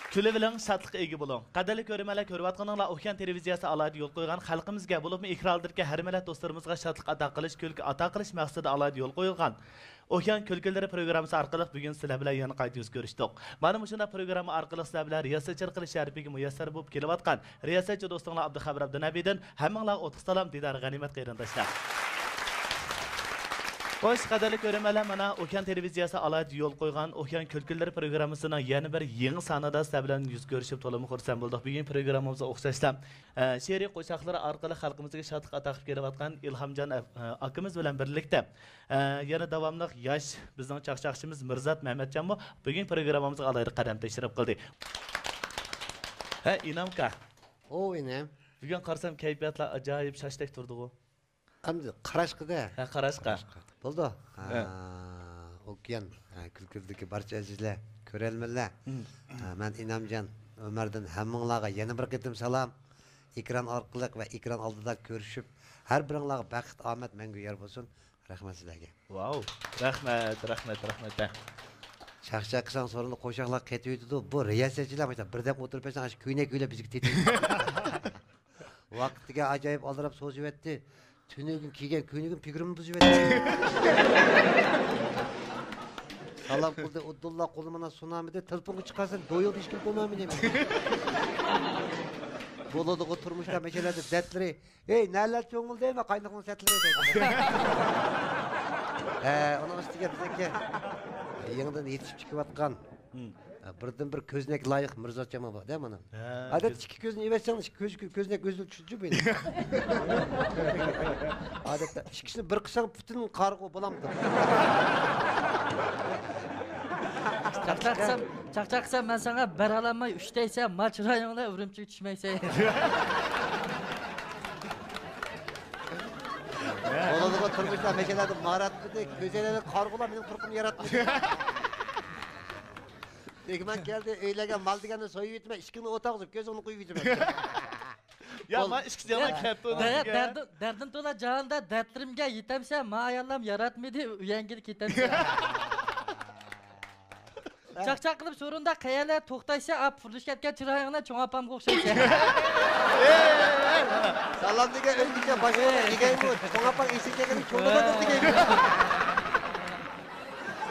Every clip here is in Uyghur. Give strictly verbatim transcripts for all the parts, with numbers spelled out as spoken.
كۈلۈۋېلىڭ، شادلىققا ئىگە بولۇڭ. قەدىرلىك كۆرۈرمەنلەر، كۆرۈۋاتقىنىڭلار ئوكيان تېلېۋىزىيەسى ئالاھىدە يول قويغان، خەلقىمىزگە، بولۇپمۇ ئېكران ئالدىدىكى ھەر مىللەت دوستلىرىمىزغا شادلىق ئاتا قىلىش، كۈلكە ئاتا قىلىش مەقسىتىدە ئالاھىدە يول قويۇلغان ئوكيان كۈلكىلىرى پروگراممىسى ئارقىلىق بۈگۈن سىلەر بىلەن يەنە قايتا يۈز كۆرۈشتۇق. مانا مۇشۇنداق پروگرامما ئارقىلىق سىلەر بىلەن رىياسەتچىلىك قىلىش شەرىپىگە مۇيەسسەر بولۇپ كېلىۋاتقان رىياسەتچى دوستۇڭلار ئابدۇخەۋەر ئابدۇنەبىدىن ھەممىڭلارغا ئوتلۇق سالام، دىدار غەنىيمەت قېرىنداشلار. خوش، قەدىرلىك كۆرۈرمەنلەر، مانا ئوكيان تېلېۋىزىيەسى ئالاھىدە يول قويغان ئوكيان كۈلكىلىرى پروگراممىسىنىڭ يەنە بىر يېڭى سانىدا سىلەر بىلەن يۈز كۆرۈشۈپ تولىمۇ خۇرسەن بولدۇق. بۈگۈنكى پروگراممىمىزغا ئوخشاشلا، ئە، شېئىرىي قوشاقلىرى ئارقىلىق خەلقىمىزگە شادلىق ئاتا قىلىپ كېلىۋاتقان ئىلھامجان ئەپ-، ئە، ئاكىمىز بىلەن بىرلىكتە، ئە، يەنە داۋاملىق ياش بىزنىڭ چاقچاقچىمىز مىرزات مەمەتجانمۇ بۈگۈن پروگراممىمىزغا ئالاھىدە قەدەم تەشرىپ قىلدى. ھە، ئىنامكا. ئو، ئىنىم. بۈگۈن قارىسام، كەيپىياتلار ئاجايىپ شاشتەك تۇردىغۇ. ئەمدى قاراشقىدە. ھە، قاراشقا. بولدى. ھە. ھە، ئوكيان، ھە، كۈلكىدىكى بارچە ئەزىزلەر، كۆرەرمەنلەر. مم. ھە، مەن ئىنامجان ئۆمەردىن ھەممىڭلارغا يەنە بىر قېتىم سالام. ئېكران ئارقىلىق ۋە ئېكران ئالدىدا كۆرۈشۈپ، ھەر بىرىڭلارغا بەخت، ئامەت مەڭگۈ يار بولسۇن. رەھمەت سىلەرگە. ۋاۋ، رەھمەت، رەھمەت، رەھمەت. چاقچاق قىلساڭ سورۇندا قوشاقلار قېتىۋېتىدۇ. بۇ رىياسەتچىلەر مۇشۇنداق بىردەم ئولتۇرۇپ بەرسەڭ، ئاشۇ كۆينەك كۆيلەپ بىزگە تېتىيدۇ. ۋاقتىگە ئاجايىپ ئالدىراپ سوزۇۋەتتى. تۈنۈگۈن كىيگەن كۆينىكىم پىگىرىمنى بۇزۇۋەتتى. سالام قىلدى ئۇدۇللا، قولىمىنا سۇنامىدى. تېلېفونغا چىقارسەن، دويۇڭدا ھېچكىم قويماي مېنى. بولىدىغۇ تۇرمۇشتا مەشەلەردە دەردلىرى. ھەي، نەلەر چوڭۇلدى، مەن قاينىقنىڭ سەتلىرى دەيدۇ. ھە، ئۇنىڭ ئۈستىگە بىزنىڭكى يېڭىدىن يېتىشىپ چىقىۋاتقان، ھە، بىردىنبىر كۆزنەك لايىق مىرزاتجانمۇ بار-دە مانا. ھە، ئادەتتە ئىككى كۆزنى ئېۋەتسەڭ، ئىككى كۆز، كۆزنەك ئۆزى چۈشىدۇ بۇ. ئادەتتە ئىككىسىنى بىر قىلساڭ، پۈتۈن قارىغۇ بولامدۇ؟ چاقچاق قىلسام، چاقچاق قىلسام، مەن ساڭا بەرەلەنمەي ئۈچ دەيسەن، ما چىرايىڭ بىلەن ئۈرۈمچىگە چۈشمەيسەن. بولىدىغۇ تۇرمۇشتا مەشەلەردە ماھارەت قىلدى، كۆزەيلەرنى قارىغۇلار مېنىڭ تۇرقۇمنى ياراتمىدى. مېھمان كەلدى، ئۆيلەرگە مال دېگەننى سويۇۋېتىمەن، ئىشىكىڭنى ئوتاغۇزۇپ، كۆزۈڭنى قويۇۋېتىمەن. يا، ما ئىككىسى يامان كەتتى ئۇنىڭ دەردىم، دەردىم تولا جاھاندا، دەردلىرىمگە يېتەمسەن، ما ئاياللام ياراتمىدى، ئۆيەڭگىلا كېتەمسەن. چاقچاق قىلىپ سورۇندا قەيەرلەر توختايسەن، ئاپ پۇرلىشىپ كەتكەن چىرايىڭ بىلەن چوڭ ئاپامغا ئوخشايسەن. سالام دېگەن ئۆزگىچە باشقىلارنىڭ دېگەنمۇ، چوڭ ئاپاڭ ئېسىگە كەلگەندە چوڭ دادام دېگەن.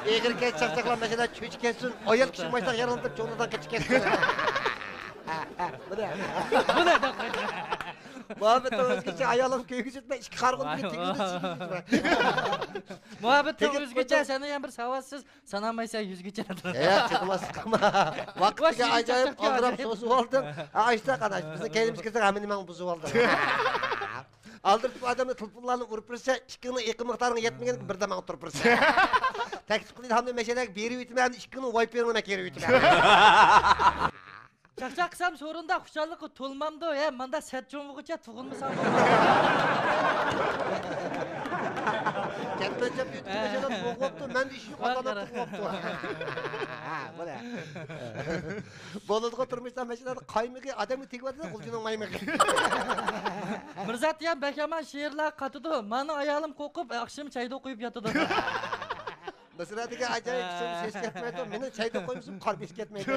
ئېغىر كەتسە چاقچاقلار مەسىلەن چۆچۈپ كەتسۇن، ئايال كىشى ماشىنىغا يارىلىنىپ چوڭ دادام قېچىپ كەتسۇن. بۇ نەدە؟ بۇ نەدە؟ مۇھەببەتنىڭ ئۆزگىچە، ئايالىم كۆيگۈزۈپ، ئىككى قارىغۇننى تېگىپ، تېگىپ، مۇھەببەتنىڭ ئۆزگىچە، سەن يەنە بىر ساۋاتسىز، سانالمايسەن يۈزگىچە. ھە، سانىماسلىقما. ۋاقتىگە ئاجايىپ ئالدىراپ سوزۇۋالدىڭ. ھە، ئاشتا قاراش، بىزنىڭ كەينىمىزگە كەلسەڭ ھەممىنى ماڭا بۇزۇۋالدىڭ. ئالدىرىتىپ ئادەمنى تېلېفونلارنى ئۇرۇپ بېرىسەن، ئىككىڭنىڭ ئېقىم مىقدارىڭ يەتمىگەن بىردە ماڭا تۇرۇپ بېرىسەن. تەكلىپ قىلدى، ھەمدە مەشەلەرگە بېرىۋېتىمەن، ئىككىڭنىڭ ۋايپېرىڭنى مەن كېرىۋېتىمەن. چاقچاق قىلسام سورۇندا خۇشاللىققا تولمامدۇ، ھە، ماندا سەت چوڭ بولغۇچە تۇغۇلمىسام بولمامدۇ؟ كەتمەنچەم يۆتكىلىپ مەشەلەر تۇغۇپتۇ، مەندە ئىش يوق، ئاتادا تۇغۇپتۇ. بولە. بولىدىغۇ تۇرمۇشتا مەشەلەر قايمىقى ئادەمگە تېگىۋاتىدۇ، غۇلجىنىڭ مايمىقى. مىرزات دېگەن بەك يامان شېئىرلار قاتىدۇ، مانا ئايالىم قورقۇپ ئاخشىمى چايدا قويۇپ ياتىدۇ. مىسرادىكى ئاجايىپ سۆز ھېس كەتمەيدۇ، مېنىڭ چايدا قويمىسۇن قارىم ھېس كەتمەيدۇ.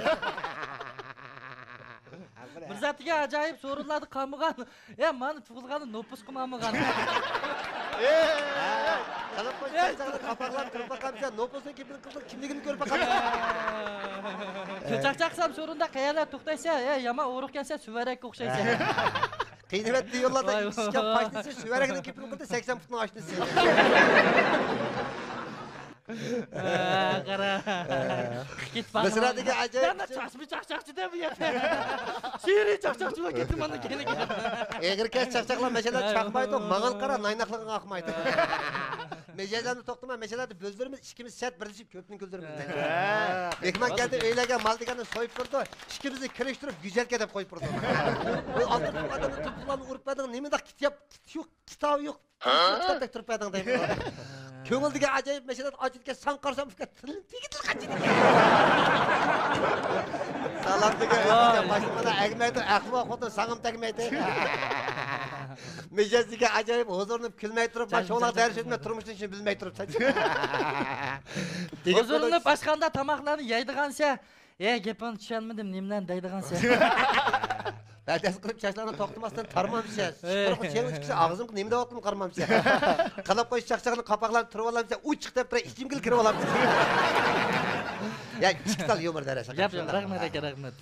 مىرزاتتىكى ئاجايىپ سورۇنلاردا قالمىغان، يا مانا تۇغۇلغاندا نوپۇسقا ماڭمىغان. قىلىپ قويسا قاپاقلاپ تۇرۇپ باقامسەن، نوپۇسنىڭ كىملىكىنى كۆرۈپ باقامسەن. چاقچاق قىلسام سورۇندا قەيەرلەر توختايسەن، يا يامان ئورۇق كەلسە سۈۋەرەككە ئوخشايسەن. قىينىۋەتتى يوللاردا ئىشكەن پاشنىسى، سۈۋەرەكنىڭ كېپىنى قىلدى، سەكسەن پۇتنىڭ ئاشنىسى. قارا. مىسرادىكى ئاجايىپ چاقچاقچى دەپ يەتتى. شېئىرىي چاقچاقچى بولۇپ كەتتى مانا كەينىگە. ئېغىر كەس چاقچاقلار مەشەلەر چاقمايدۇ، ماڭا قارا، نايناقلىقىڭ ئاقمايدۇ. مىجەزلەرنى توختىماي مەشەلەردە بۆلدۈرىمىز، ئىككىمىز سەت بىرلىشىپ كۆپنى كۈلدۈرىمىز. مېھمان كەلدى، ئۆيلەرگە مال دېگەننى سويۇپ بېرىدۇ، ئىككىمىزنى كىرىشتۈرۈپ گۈزەلكە دەپ قويۇپ بېرىدۇ. ئۇ ئالدىرىپ ئادەمنى تۇلپۇنلارنى ئۇرۇپ بەردىڭ، نېمىنداق كىتاب، كىت يوق، كىتابى يوق. كىتابتەك تۇرۇپ بەردىڭ دەيمەن. كۆڭۈلدىكى ئاجايىپ مەشەلەر ئاچىدىكەن، ساڭا قارىسام ئۇكا تىلىم تېگىدىلا قاچىدىكەن. سالام دېگەن ئۆزگىچە باشلىمىدا ئەگمەيدۇ، ئەقلىۋار خوتۇن ساڭىمۇ تەگمەيدۇ. مىجەزدىكى ئاجايىپ ھۇزۇرلىنىپ كۈلمەي تۇرۇپ، باشقىلارغا دەرس ئۆتمەي تۇرمۇشنىڭ ئىچىنى بىلمەي تۇرۇپسەن. ھۇزۇرلىنىپ ئاشخانىدا تاماقلارنى يەيدىغانسەن. ئە، گېپىڭنى چۈشەنمىدىم، نېمىلەرنى دەيدىغانسەن؟ بەدەس قىلىپ چاچلارنى توختىماستىن تارمامسەن. ئەي. قۇرۇق چېڭ ئىككىسى ئاغزىمغا نېمە دەۋاتقىنىمنى قارىمامسەن. قىلىپ قويۇش چاقچاقنى قاپاقلاپ تۇرۇۋالامسەن، ئۇ چىق دەپ تۇرۇپ ئىچىمگىلا كىرىۋالامسەن. يا، ئىچكى تال يۇمۇر دەرس. گەپ يوق، رەھمەت ئاكا، رەھمەت.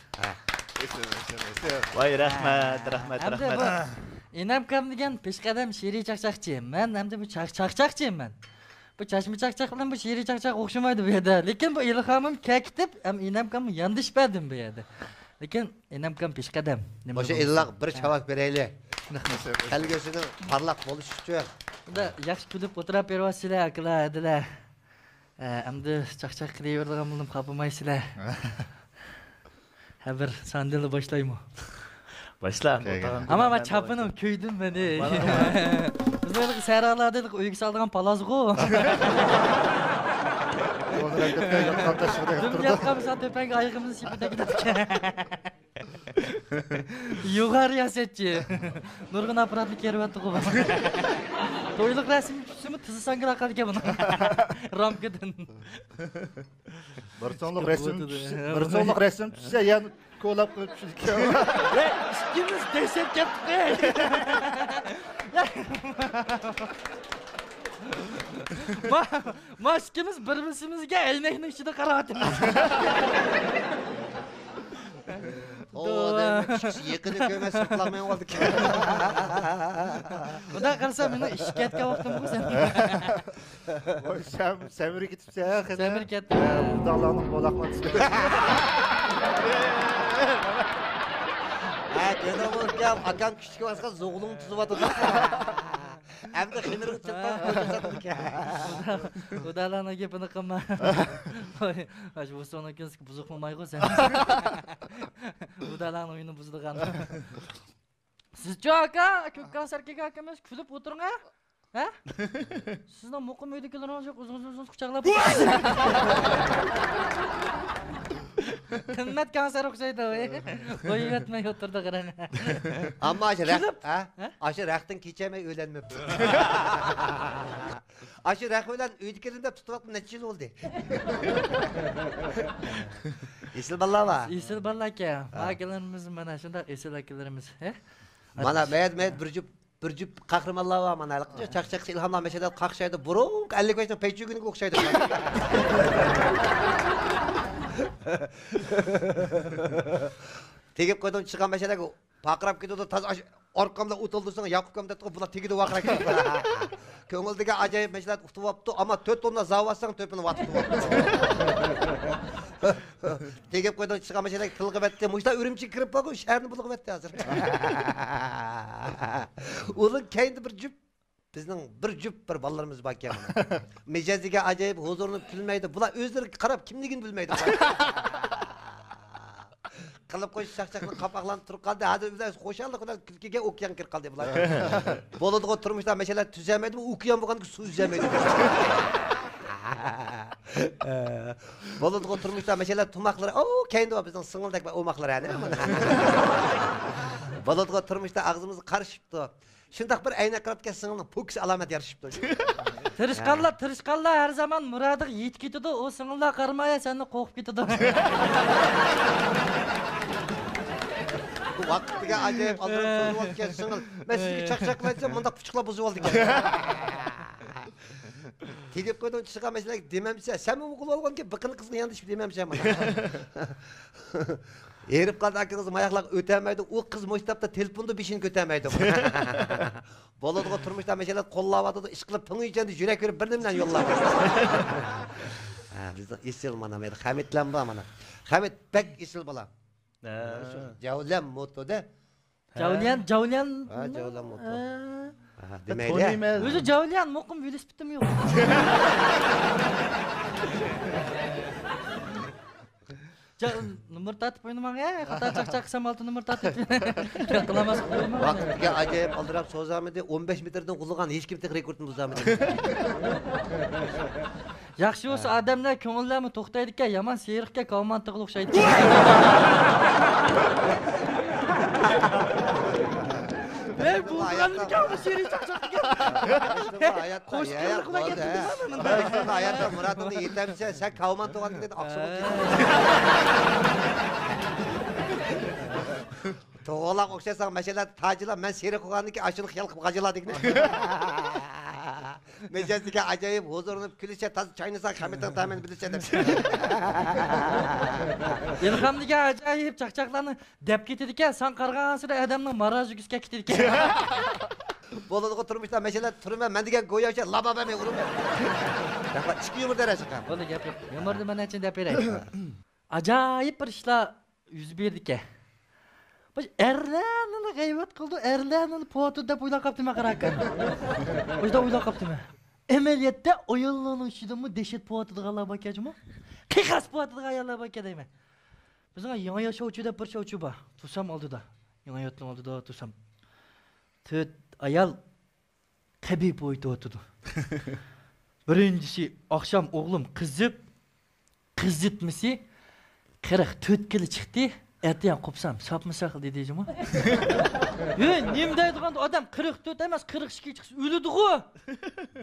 ۋاي، رەھمەت، رەھمەت، ھەمدە رەھمەت. بۇ ئىنەمكام دېگەن پېشقەدەم شېئىرىي چاقچاقچى. مەن ھەمدە بۇ چاق-، چاقچاقچى مەن. بۇ چاچما چاقچاق بىلەن بۇ شېئىرىي چاقچاق ئوخشىمايدۇ بۇ يەردە. لېكىن بۇ ئىلھامىم كەكىتىپ، ھەم ئىنەمكاممۇ ياندىشىپ بەردىم بۇ يەردە. لېكىن ئىنەمكام پېشقەدەم. نېمە مۇشۇ بولمىسۇن. ئىللىق بىر ھە. چاۋاك بېرەيلى. رەھمەت. كەلگۈسىنىڭ پارلاق بولۇشى ئۈچۈن. بۇندا ياخشى كۈلۈپ ئولتۇراپ بېرىۋاتىسىلەر، ئاكىلار، ھەدىلەر. ئە، ئەمدى چاقچاق قىلىۋېرىدىغان بولدۇم، خاپىمايسىلەر. ھە، بىر ساندىلا باشلايمۇ؟ باشلا. ئەمما مەن چاپىنىم كۆيدۈم مېنى. بىز ھېلىقى سەھرالاردىن ئۆيگە سالىدىغان پالازغۇ. دۈم ياتقان مىسال تۆپەڭگە ئايىغىمىزنى سېپىپ تەگدۇق. يوغان رىياسەتچى. نۇرغۇن ئاپپاراتنى كېرىۋەتتىغۇ. تويلۇق رەسىم چۈشسىمۇ تىزى ساڭگىلاپ قالىدىكەن بۇنىڭ. رامكىدىن. بىر سوملۇق رەسىم چۈشسە، بىر سوملۇق رەسىم چۈشسە، يەنە كولاپ قويۇپ چۈشىدىكەن. ۋەي، ئىككىمىز دەھشەت كەتتۇق. ما، ما ئىككىمىز بىر-بىرىمىزگە ئەينەكنىڭ ئىچىدە قاراۋاتىمىز. ئۇ ئادەم ئىككىسى يېقىنى كۆرمەي سىرتلاپ مېڭىۋالدىكەن. خۇدا قارىسا، مېنىڭ ئىشىك كەتكەن ۋاقتىمغۇ سەن. ۋاي، سەم-، سەمرىپ كېتىپسەن، ھە، خېنىم. سەمرىپ كەتتىم. ھە، بۇداڭلارنىڭ بولاقما تۈزگەن. ھە، كۆرۈڭ، ئۇكام، ئاكام كۈچلۈك باسقان زوغلۇڭ تۈزۈۋاتىدۇ. ئەمدى خېمىرغا چىلقىپ قويساتىدىكەن. خۇدالارنىڭ گېپىنى قىلما. ۋاي، ئاشۇ ۋۇسۇڭنىڭ كۈنسىكى بۇزۇق بولمايغۇ سەن. خۇدالارنىڭ ئۆيىنى بۇزىدىغان. سىزچۇ ئاكا، كۆك كونسېرتكە كەلگەنمىز، كۈلۈپ ئولتۇرۇڭ ھە؟ ھە؟ سىزنىڭ مۇقىم ئۆيدىكىلىرىڭىز يوق، ئۆزىڭىز ئۆزىڭىز قۇچاقلاپ. قىممەت كونسېرت ئوخشايدۇ، ۋاي. قويۇۋەتمەي ئولتۇردى قاراڭ. ئەمما ئاشۇ رەخ-، كۈلۈپ. ھە؟ ھە؟ ئاشۇ رەختىن كېچەلمەي ئۆيلەنمەپتۇ. ئاشۇ رەخ بىلەن ئۆيدىكىلىرىمدە تۇتۇۋاتقىلى نەچچە يىل بولدى. ئېسىل بالىلار بار. ئېسىل بالىلار ئىكەن. ھە. ئاكىلىرىمىز مانا شۇنداق ئېسىل ئاكىلىرىمىز. ھە؟ مانا مەيەت، مەيەت بىر جۈپ، بىر جۈپ قەھرىمانلار بار. مانا ھېلىقى چاقچاقچى ئىلھاملار مەشەدە قاقشايدۇ. بۇرۇنقى ئەللىك بەشنىڭ پەيچۈگۈنىگە ئوخشايدۇ. تېگىپ قويدۇڭ چىققان مەشەدە پارقىراپ كېتىدۇ، تازا ئاشۇ ئارقامدا ئوت ئالدۇرساڭ، ياقۇپكام دەپتىغۇ، بۇلار تېگىدۇ ۋارقىراپ كېتىدۇ. كۆڭۈلدىكى ئاجايىپ مەشىلەت ئۇتۇۋاپتۇ، ئەمما تۆت توننا زاۋاتساڭ، تۆپىنى ۋاتىتىۋاپتۇ. تېگىپ قويدۇڭ، چىققان مەشىلەت تىلغا بەتتى. مۇشۇلار ئۈرۈمچىگە كىرىپ بارغۇ، شەھەرنى بۇلغىۋەتتى ھازىر. ئۇنىڭ كەينىدە بىر جۈپ، بىزنىڭ بىر جۈپ بىر بالىلىرىمىز باركەن. مىجەزىگە ئاجايىپ ھۇزۇرلىنىپ كۈلمەيدۇ. بۇلار ئۆزلىرىگە قاراپ كىملىكىنى بىلمەيدۇ. قىلىپ قويۇش چاقچاقنى قاپاقلانىپ تۇرۇپ قالدى. ھازىر ئۆزى خۇشاللىق بىلەن كۈلكىگە ئوكيان كىرىپ قالدى بۇلار. بولىدىغۇ تۇرمۇشتا مەشەلە تۈزەلمەيدۇ، ئوكيان بولغاندىكىن سۇ ئۈزەلمەيدۇ. بولىدىغۇ تۇرمۇشتا مەشەلە تۇماقلىرى، ئو، كەينىدە بار بىزنىڭ سىڭىلدەك بار ئوماقلىرى، ھەنە. بولىدىغۇ تۇرمۇشتا ئاغزىمىزغا قارىشىپتۇ. شۇنداق بىر ئەينەك قىلىدىكەن، سىڭىلنىڭ پوكىسى ئالامەت يارىشىپتۇ. تىرىشقانلار، تىرىشقانلار ھەر زامان مۇرادىغا يېتىپ كېتىدۇ، ئۇ سىڭىللار قارىمايا سەندىن قورقۇپ كېتىدۇ. ۋاقىتىغا ئاجايىپ ئالدىراپ سورىۋالىدىكەن سىڭىل. مەن سىزگە چاقچاق قىلايدىسەم، مۇنداق پۇچۇقلاپ بۇزۇۋالىدىكەن. تېگىپ قويدۇڭ چىشىغا مەسىلەن دېمەمسە، سەنمۇ ئوغۇل بولغانكەن بىقىنى قىزغا ياندىشىپ دېمەمسە مانا. ھېرىپ قالدى ئاكىڭىز ماياقلارغا ئۆتەلمەيدۇ، ئۇ قىز مۇشتاپتا تېلېفوندا بېشىنى كۆتەلمەيدۇ. بولىدىغۇ تۇرمۇشتا مەشەلەر قوللاۋاتىدۇ، ئىشقىلىپ پىڭيىچەندە يۈرەك بېرىپ بىر نېمىلەرنى يوللاۋاتىدۇ. ھە، بىزنىڭ ئېسىل مانا، مانا خەمىتلەم بار مانا. خەمىت بەك ئېسىل بالا. ھە. جاۋلەن موتو دە. جاۋليەن، جاۋليەن. ھە، جاۋليەن موتو. ھە. ھە، دېمەيلى. تونى مەن. ئۆزى جاۋليەن، مۇقىم ۋېلىسىپىتىم يوق. جا-، نومۇر تارتىپ ئوينىماڭ، ھە؟ خاتا چاقچاق قىلسام، ئالتە نومۇر تارتىپ. قىلالماس قويماڭ. ۋاقىتتىكى ئاجايىپ ئالدىراپ سوزالمىدى، ئون بەش مېتىردىن قۇلىغان ھېچكىم تېخى رېكورتنى بۇزالمىدى. ياخشى بولسا ئادەملەر كۆڭۈللەرمۇ توختايدىكەن، يامان سېرىقكەن كاۋمانتىغا ئوخشايدىكەن. ھەي، بۇ ھاياتتا، بۇ شېرىن چاقچاق ئىكەن. ھاياتتا، قوش يا، قىلىقلا بولدى. كەتتىڭىز. ھاياتتا مۇرادىڭنى يېتەمسە، سەن كاۋمان تۇغان دېگەن ئاقسۇغا كېتىڭ. توغراق ئوخشايساڭ، مەشەلە تاجىلا، مەن سېرىق قىلغاندىن كېيىن ئاشۇنى خىيال قىلىپ غاجىلا دېگىنى. مىجەزدىكى ئاجايىپ ھۇزۇرلىنىپ كۈلىسە، تازا چاينىساڭ خەمىتىڭ تەمىنى بىلىسەن دەپ. ئىلھام دېگەن ئاجايىپ چاقچاقلارنى دەپ كېتىدىكەن، ساڭا قارىغانسېرى ئادەمنىڭ ماراژ يۈكىسى كەپ كېتىدىكەن. بولىدىغۇ تۇرمۇشتا مەشەلە تۇرىمەن، مەن دېگەن گويا ئىشەن لاپا بەرمەي ئۇرىمەن. ياق، ئىككى يۇمۇر دەرەجە قىلغان. بولدى، گەپ يوق. يۇمۇرنى مەن ئەچىن دەپ بېرەي. ئاجايىپ بىر ئىشلار يۈز بېرىدىكەن. بۇ ئەرلەرنىلا غەيۋەت قىلىدۇ، ئەرلەرنىلا پوتىدۇ دەپ ئويلاپ قاپتىمەن قاراكەن. مۇشۇنداق ئويلاپ قاپتىمەن. ئەمەلىيەتتە ئاياللارنىڭ ئىچىدىمۇ دەھشەت پوتىدىغانلار باركەن جۇمۇ. قىيقاس پوتىدىغان ئاياللار باركەن دەيمەن. بىزنىڭ يېڭى ياشاۋچۇ دەپ بىر شاۋچۇ بار. تۇرسام ئالدىدا. يېڭى يۇرتنىڭ ئالدىدا تۇرسام. تۆت ئايال قەبىھ پوتىۋاتىدۇ. بىرىنچىسى، ئاخشام ئوغلۇم قىزىپ، قىزىتمىسى قىرىق تۆتكىلا چىقتى. ئەتىگەن قوپسام، ساپمۇ ساق دېدى جۇمۇ. ھۆ، نېمە دەيدىغان ئادەم قىرىق تۆت ئەمەس، قىرىق ئىككىگە چىقسا ئۆلىدىغۇ.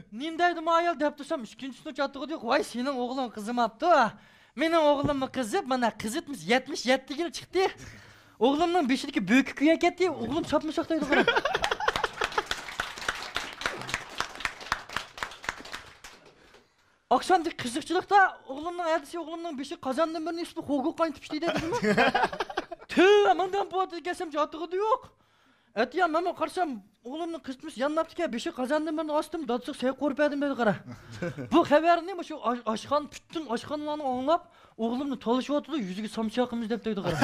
نېمە دەيدۇ ما ئايال دەپ تۇرسام، ئىككىنچىسىنى چاتىقىدا يوق. ۋاي، سېنىڭ ئوغلۇڭ قىزىماپتۇ. مېنىڭ ئوغلۇممۇ قىزىپ، مانا قىزىتمىسى يەتمىش يەتتە يىل چىقتى. ئوغلۇمنىڭ بېشىدىكى بۆكى كۆيۈپ كەتتى، ئوغلۇم ساپمۇ ساق دەيدۇ قارا. ئاخشامدىكى قىزىقچىلىقتا ئوغلۇمنىڭ ھەدىسى، ئوغلۇمنىڭ بېشى قازاندىن بىرنى ئىسسىق خوگۇ قاينىتىپ ئىچتى دېدىمۇ. تۈ، ماندام بۇ دېگەنسەم جاتىغىدا يوق. ئەتىگەن مەنمۇ قارىسام، ئوغلۇمنىڭ قىزىتمىسى يانناپتىكەن، بېشى قازاندىن بىرنى ئاستىم، دادىسىغا سەي قورۇپ بەردىم دەيدۇ قارا. بۇ خەۋەرنى مۇشۇ ئاش-، ئاشخانا، پۈتۈن ئاشخانىلارنىڭ ئاڭلاپ، ئوغلۇمنى تالىشىۋاتىدۇ، يۈزىگە سامسا چاقىمىز دەپ دەيدۇ قارا.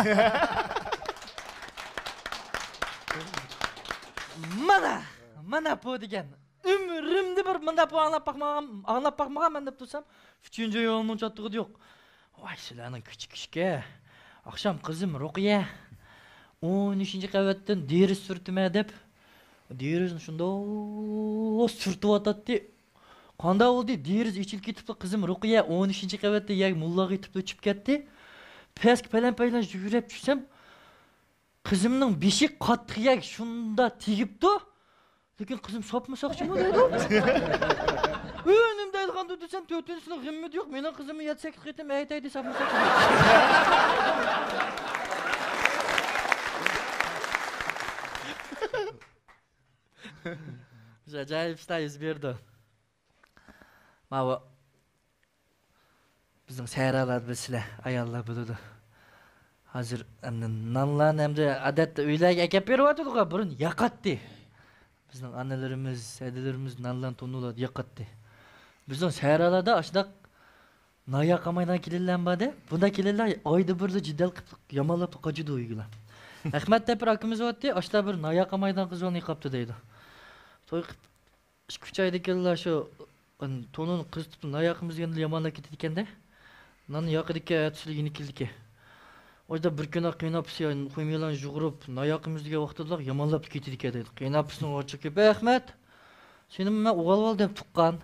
مانا، مانا بۇ دېگەن. ئۆمرۈمدە بىر مۇنداق بۇ ئاڭلاپ باقمىغان، ئاڭلاپ باقمىغان مەن دەپ تۇرسام، ئۈچىنچى ئايالنىڭ چاتىقىدا يوق. ۋاي، سىلەرنىڭ كىچىك ئىشكە. ئاخشام قىزىم رۇقىيە ئون ئۈچىنچى قەۋەتتىن دېرىز سۈرتىمەن دەپ، دېرىزنى شۇنداق سۈرتۈۋاتاتتى. قانداق بولدى؟ دېرىز ئېچىلىپ كېتىپلا، قىزىم رۇقىيە ئون ئۈچىنچى قەۋەتتە يەرگە مۇللاغا يېتىپلا چۈشۈپ كەتتى. پەسكە پەلەن-پەيلەن يۈگۈرۈپ چۈشسەم، قىزىمنىڭ بېشى قاتتىق يەرگە شۇنداق تېگىپتۇ. لېكىن قىزىم ساپمۇ ساقچىمۇ دەيدۇ. ئۆ، نېمە دەيدىغاندۇ دېسەم، تۆتىنچىسىنىڭ غېمى يوق. مېنىڭ قىزىممۇ يەتتە سەككىز قېتىم ئەي تەي دېسە ساپمۇ ساقچى. بىز ئاجايىپ ئىشلار يۈز بېرىدۇ. ماۋۇ بىزنىڭ سەھرالاردا بىلىسىلەر، ئاياللار بىلىدۇ. ھازىر ئەمدى نانلارنى ئەمدى ئادەتتە ئۆيلەرگە ئەكەپ بېرىۋاتىدۇغۇ، بۇرۇن ياقاتتى. بىزنىڭ ئانىلىرىمىز، ھەدىلىرىمىز نانلارنى تونۇرلاردا ياقاتتى. بىزنىڭ سەھرالاردا ئاشۇنداق نان ياقالمايدىغان كېلىنلەر بار-دە. بۇنداق كېلىنلەر ئايدا بىرلا جېدەل قىلىپ يامانلاپ قاچىدۇ ئۆيگىلا. ئەخمەت دەپ بىر ئاكىمىز بارتتى، ئاشۇنداق بىر نان ياقالمايدىغان قىز بالىنى يىقاپتۇ دەيدۇ. توي قىلىپ ئىككى ئۈچ ئايدىن كېيىنلا شۇ، ئان-، تونۇرنى قىزىتىپ نان ياقىمىز دېگەندىلا يامانلاپ كېتىدىكەن-دە. نان ياقىدىكەن، ئەتىسىلا يېنىك كېلىدىكەن. ئاشۇنداق بىر كۈنى قېيىنئاپىسى خۇميىلان يۇغۇرۇپ نان ياقىمىز دېگەن ۋاقتىدىلا يامانلاپ كېتىدىكەن دەيدۇ. قېيىنئاپىسىنىڭ ئاچچىقى كېلىپ، ئەخمەت، سېنىمۇ مەن ئۇۋالىۋالدىم تۇغقان.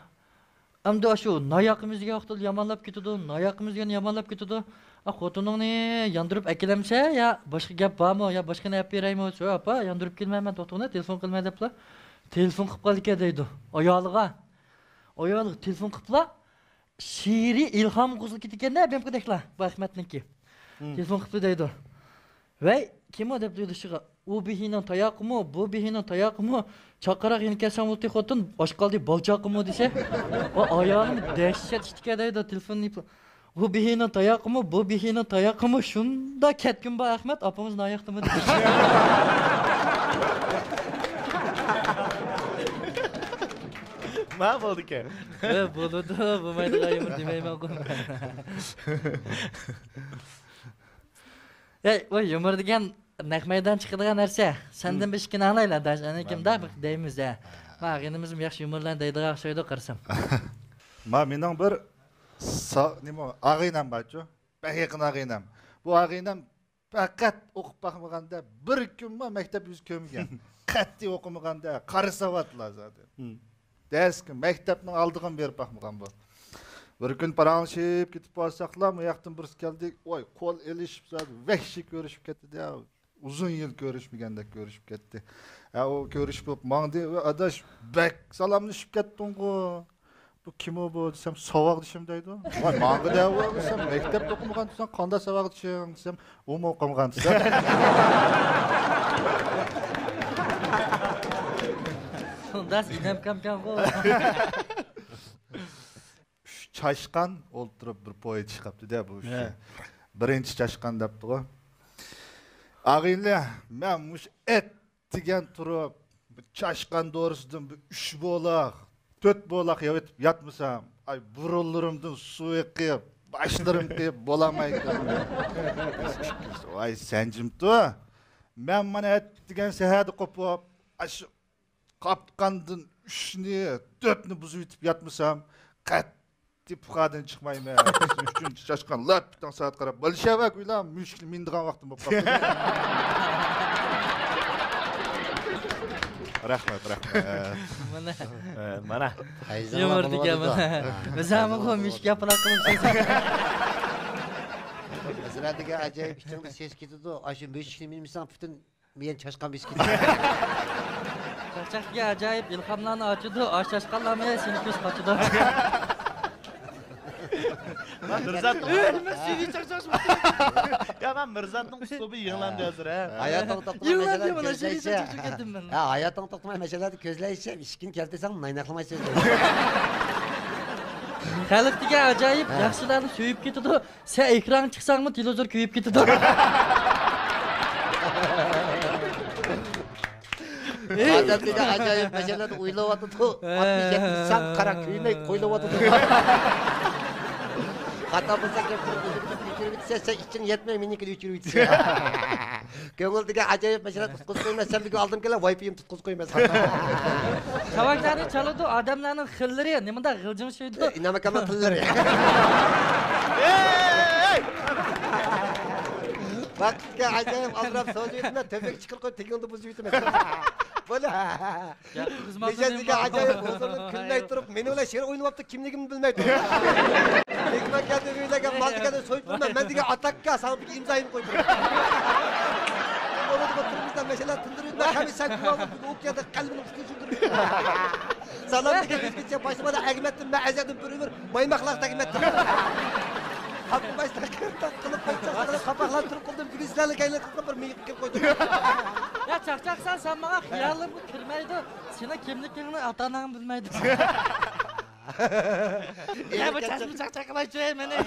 ئەمدى ئاشۇ نان ياقىمىز دېگەن ۋاقتىدا يامانلاپ كېتىدۇ، نان ياقىمىز دېگەن يامانلاپ كېتىدۇ. ئا، خوتۇنۇڭنى ياندۇرۇپ ئەكېلەمسە يا باشقا گەپ بارمۇ يا باشقىنى ئەپ بېرەيمۇ؟ شۇ ئاپا، ياندۇرۇپ كېلىمەن مەن، توختىغىنە، تېلېفون قىلىمەن دەپلا تېلېفون قىلىپ قالىدىكەن دەيدۇ. ئايالىغا، ئايالىغا تېلېفون قىلىپلا شېئىرىي ئىلھام قوزغىلىپ كېتىدىكەن-دە، بىلەمكەن دەكلا، بۇ ئەخمەتنىڭكى. تېلېفون قىپتۇ دەيدۇ. ۋەي، كىم ئۇ دەپ دەيدۇ شۇغا. ئۇ بېھىنىڭ تاياقىمۇ، بۇ بېھىنىڭ تاياقىمۇ، چاقىراق يېنىكەنسەن بولدى خوتۇن، ئاچ قالدى بالچاقىمۇ دېسە، ئۇ ئايالىمۇ دەھشەت ئىچتىكەن دەيدۇ تېلېفوننى. ئۇ بېھىنىڭ تاياقىمۇ، بۇ بېھىنىڭ تاياقىمۇ شۇنداق كەتكۈم بار ئەخمەت، ئاپىڭىز ناياقتىمۇ دېدى. ما بولدىكەن. ھە، بولىدۇ، بولمايدىغان يۇمۇر دېمەيمەنغۇ. ھەي، ۋاي، يۇمۇر دېگەن نەق مەيدان چىقىدىغان نەرسە. سەندىن بىر ئىككىنى ئاڭلايلى، ئاداش. ئانا كىم دا بىر دەيمىز، ھە. ما، ئاغىنىمىزمۇ ياخشى يۇمۇرلارنى دەيدىغان ئوخشايدۇ، قارىسام. ما، مېنىڭ بىر سا-، نېمە، ئاغىنەم بارچۇ. بەك يېقىن ئاغىنەم. بۇ ئاغىنەم پەقەت ئوقۇپ باقمىغاندا، بىر كۈنمۇ مەكتەپ يۈز كۆرمىگەن. قەتئىي ئوقۇمىغاندا، قارا ساۋاتلا زادى. دەرسكە، مەكتەپنىڭ ئالدىغىمۇ بېرىپ باقمىغان بۇ. بىر كۈن پاراڭلىشىپ كېتىپ بارساقلا، مۇ ياقتىن بىرسى كەلدى. ۋاي، قول ئېلىشىپ زادى، ۋەھشىي كۆرۈشۈپ كەتتى دە. ئۇزۇن يىل كۆرۈشمىگەندەك كۆرۈشۈپ كەتتى. ھە، ئۇ كۆرۈشۈپ بولۇپ ماڭدى. ۋە ئاداش، بەك سالاملىشىپ كەتتىڭغۇ. بۇ كىمۇ بۇ دېسەم، ساۋاقدىشىم دەيدۇ. ۋاي، ماڭا دەۋۇ دېسەم، مەكتەپتە ئوقۇمىغان دېسەم، قانداق ساۋاقدىشىڭ دېسەم، ئۇمۇ ئوقۇمىغان دېسەم. داس ئىنەمكەمكەنغۇ. ئۈچ چاشقان ئولتۇرۇپ بىر پويىز چىقىپتۇ-دە بۇ ئۈچى. ھە. بىرىنچى چاشقان دەپتىغۇ. ئاغىنىلەر، مەن مۇشۇ ئەتىگەن تۇرۇپ، بىر چاشقان دورىسىدىن بىر ئۈچ بولاق، تۆت بولاق يەۋېتىپ ياتمىسام، ئاي، بۇرۇنلىرىمدىن سۇ ئېقىپ، باشلىرىم قېيىپ بولالمايدىكەنمەن. ۋاي، سەنجىمتۇ؟ مەن مانا ئەتىگەن سەھەردە قوپۇپ، ئاشۇ قاپقاندىن ئۈچنى، تۆتنى بۇزۇۋېتىپ ياتمىسام، قەتئىي پۇخادىن چىقمايمەن. ئۈچىنچى چاشقان لاپ تاڭ سائەت قاراپ، بالىشەۋە گۇيلا مۈشۈكنى مىنىدىغان ۋاقتىم بولۇپ قاپتۇ. رەھمەت، رەھمەت. مانا. ئە، مانا. يۇمۇر دېگەن مانا. بىز ھەممىغۇ مۈشۈك ياپىلاق قىلىپ سۆزلەيمىز. مەسىلەن، دېگەن ئاجايىپ ئىچىڭدە سېسىق كېتىدۇ. ئاشۇ مۈشۈكنى مىنمىسەڭ، پۈتۈن مېيەن چاشقان بېسىپ كېتىدۇ. چاقچاق دېگەن ئاجايىپ ئىلھاملارنى ئاچىدۇ، ئاش چاشقانلارمۇ سېنى كۆز قاچىدۇ. مىرزات. ئۆي، مەن سېنى چاقچاق. يا، مەن مىرزاتنىڭ ئۇسلۇبى يېڭىلاندى ھازىر، ھە. ھاياتىڭ توختىماي يېڭىلاندى مەشەلەردە مانا، سېنى كۆزلەيسەن. چاقچاق ئەتتىم مەن. ھە، ھاياتىڭ توختىماي مەشەلەردە كۆزلەيسەن، ئىشىكىنى كەلتۈرسەڭ نايناقلىماي سۆزلەيسەن. خەلق دېگەن ئاجايىپ، ھە. ياخشىلارنى سۆيۈپ كېتىدۇ. سەن ئېكرانغا چىقساڭمۇ تېلېۋىزور كۆيۈپ كېتىدۇ. ئادەم دېگەن ئاجايىپ مەشەلەردە ئويلاۋاتىدۇ. ئاتمىش يەتمىش سان قارا كۆيمەي قويلاۋاتىدۇ. خاتا بولسا گەپ قىلىپ ئۆچۈرۈۋېتىسەن، سەن ئىچىڭ يەتمەي مېنىڭكىنى ئۆچۈرۈۋېتىسەن. كۆڭۈل دېگەن ئاجايىپ مەشەلەردە قۇتقۇزۇپ قويماس، سەن بۈگۈن ئالدىم كېلە ۋاي پىيىم تۇتقۇزۇپ قويماس. چاۋاكلارنى چالىدۇ، ئادەملەرنىڭ خىللىرى نېمانداق غىلجىڭشايدۇ. ئىنامەكەمنىڭ تىللىرى. ۋاقىتقا ئاجايىپ ئازراق سوزۇۋېتىمەن، تۆپىگە چىقىرىپ قويۇپ، تېگىڭدە بۇزۇۋېتىمەن. بۇنى. مىجەز دېگەن ئاجايىپ ھۇزۇرلۇق كۈلمەي تۇرۇپ، مېنىڭ بىلەن شېئىر ئوينىۋاپتۇ، كىملىكىمنى بىلمەي تۇرۇپ. مېھمان كەلدى ئۆيلەرگە، مال دېگەننى سويۇپ تۇرىمەن، مەن دېگەن ئاتاكا ساڭا بىر ئىمزايىمنى قويۇپ تۇرىمەن. بولىدىغۇ تۇرمۇشتا مەشەلە تىندۇرۇپ، مەن ھەممە سەن گۇۋاھ بولۇپ، بۈگۈن ئوكياندا قەلبىنىڭ ئۈستىنى سۈندۈرۈپ. سالام دېگەن ئۆزگىچە باشلىمادا ئەگمەتتىم، مەن ئەزەلدىن بىر ئۆمۈر مايماقلار تەگمەتتىم. قاپقا باشلاپ قىلىپ قويسا، قاپاقلار تۇرۇپ قالدىم، بۈگۈن سىلەرنى كەينىگە قىلىپ بىر مىيىق قىلىپ قويدۇم. يا چاقچاق، سەن، سەن ماڭا خىيالىمغا كىرمەيدۇ. سېنىڭ كىملىكىڭنى ئاتا-ئاناڭ بىلمەيدۇ. يا، بۇ چاچما چاقچاق قىلايچۇ، ئەي، مېنى.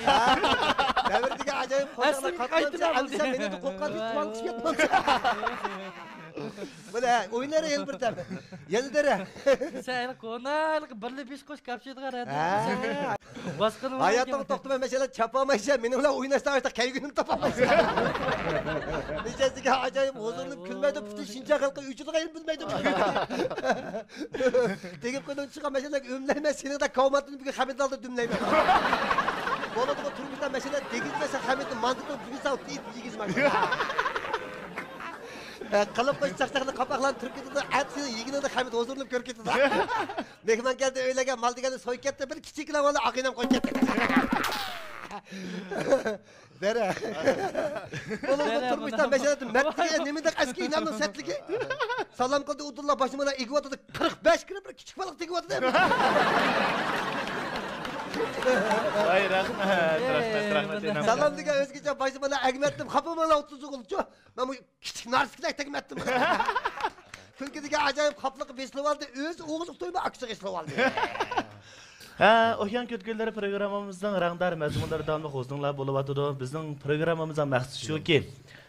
دەۋر دېگەن ئاجايىپ قوشاقلار ئەسلىمگە قاتنامچى، قايتىمەن ئەمدى سەن مېنى قوققاندىن قۇۋانچ يەتمەمچى. بۇنى ئوينار يەنە بىر دەم. يەنە دەرە. سەن ھېلىقى كونا، ھېلىقى بىرلە بېشى قوش كاپشىدىغان ھە. باسقىنى ھاياتىڭ توختىماي مەشەلە چاپالمايسەن، مېنىڭ بىلەن ئويناشتا ئاشتا كەيگىنىم تاپالمايسەن. مىجەزىگە ئاجايىپ ھۇزۇرلىنىپ كۈلمەيدۇ، پۈتۈن شىنجاڭ خەلقى ئۆچىدىغان يېرىنى بىلمەيدۇ. تېگىپ قويدۇڭ چىققان مەشەلەرگە ئۆملەيمەن، سېنىڭدەك كاۋاماتنى بۈگۈن خەمىتىڭ ئالدىدا دۈملەيمەن. بولىدىغۇ تۇرمۇشتا مەشەلە دېگىزمەسەن خەمىتنى ماندىدىن بۈگۈن ساڭا تېيىپ يېگۈزمەن. قىلىپ قويسا چاقچاقنى قاپاقلارنى تۈرۈپ كېتىدۇ، ئەتىسى يېگىنىڭدە خەمىت ھۇزۇرلىنىپ كۆرۈپ كېتىدۇ. مېھمان كەلدى ئۆيلەرگە، مال دېگەننى سويۇپ كەتتى، بىر كىچىككىنە بالىنى ئاغىنەم قويۇپ كەتتى. دەرە. بولۇڭغۇ تۇرمۇشتا مەشەلەردە مەتلىكى نېمىدەك ئەسكى ئىنامنىڭ سەتلىكى. سالام قىلدى ئۇدۇللا باشىمىنا ئېگىۋاتىدۇ، قىرىق بەش كىلو بىر كىچىك بالىغا تېگىۋاتىدۇ. ۋاي، رەھمەت، رەھمەت، رەھمەت، ئىنام. سالام دېگەن ئۆزگىچە باشىمىنا ئەگمەتتىم، خاپا بولماڭلار ئوتتۇز ئوغۇلچۇ. مەن بۇ كىچىك نارسىكىدەك تەگمەتتىم. كۈلكە دېگەن ئاجايىپ خاپىلىققا بېسىلىۋالدى، ئۆزى ئوغۇزلۇق تويما ئاكىسىغا ئېسىلىۋالدى. ھە، ئوكيان كۈلكىلىرى پروگراممىمىزنىڭ رەڭدار مەزمۇنلىرى داۋاملىق ھۇزۇرۇڭلار بولۇۋاتىدۇ. بىزنىڭ پروگراممىمىزنىڭ مەقسىتى شۇكى،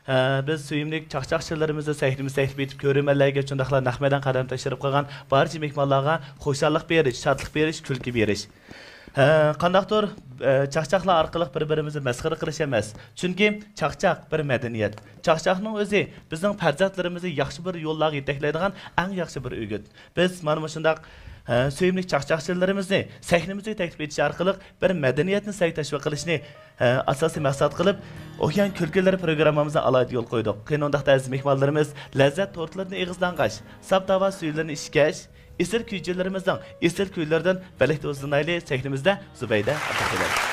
ھە، بىز سۆيۈملۈك چاقچاقچىلىرىمىزنى سەھنىمىزگە تەكلىپ ئېتىپ، كۆرۈرمەنلەرگە، شۇنداقلا نەق مەيدان قەدەم تەشرىپ قىلغان بارچە مېھمانلارغا خۇشاللىق بېرىش، شادلىق بېرىش، كۈلكە بېرىش. ھە، قانداقتۇر، ئە، چاقچاقلار ئارقىلىق بىر-بىرىمىزنى مەسخىرە قىلىش ئەمەس. چۈنكى چاقچاق بىر مەدەنىيەت. چاقچاقنىڭ ئۆزى بىزنىڭ پەرزەنتلىرىمىزنى ياخشى بىر يوللارغا يېتەكلەيدىغان ئەڭ ياخشى بىر ئۆگۈت. بىز مانا مۇشۇنداق، ھە، سۆيۈملۈك چاقچاقچىلىرىمىزنى سەھنىمىزگە تەكلىپ ئېتىش ئارقىلىق بىر مەدەنىيەتنى سەي تەشۋىق قىلىشنى، ھە، ئاساسىي مەقسەت قىلىپ، ئوكيان كۈلكىلىرى پروگراممىمىزنى ئالاھىدە يولغا قويدۇق. قېنى ئۇنداقتا ئەزىز مېھمانلىرىمىز لەززەت تورتلىرىنى ئېغىزلانغاچ، ساپ تاۋا سۈيىلىرىنى ئىچكەچ، ئېسىل كۈيچىلىرىمىزنىڭ ئېسىل كۈيلىرىدىن بىرلىكتە ھۇزۇرلىنايلى، سەھنىمىزدە زۇبەيدە ئابدۇخېلىل.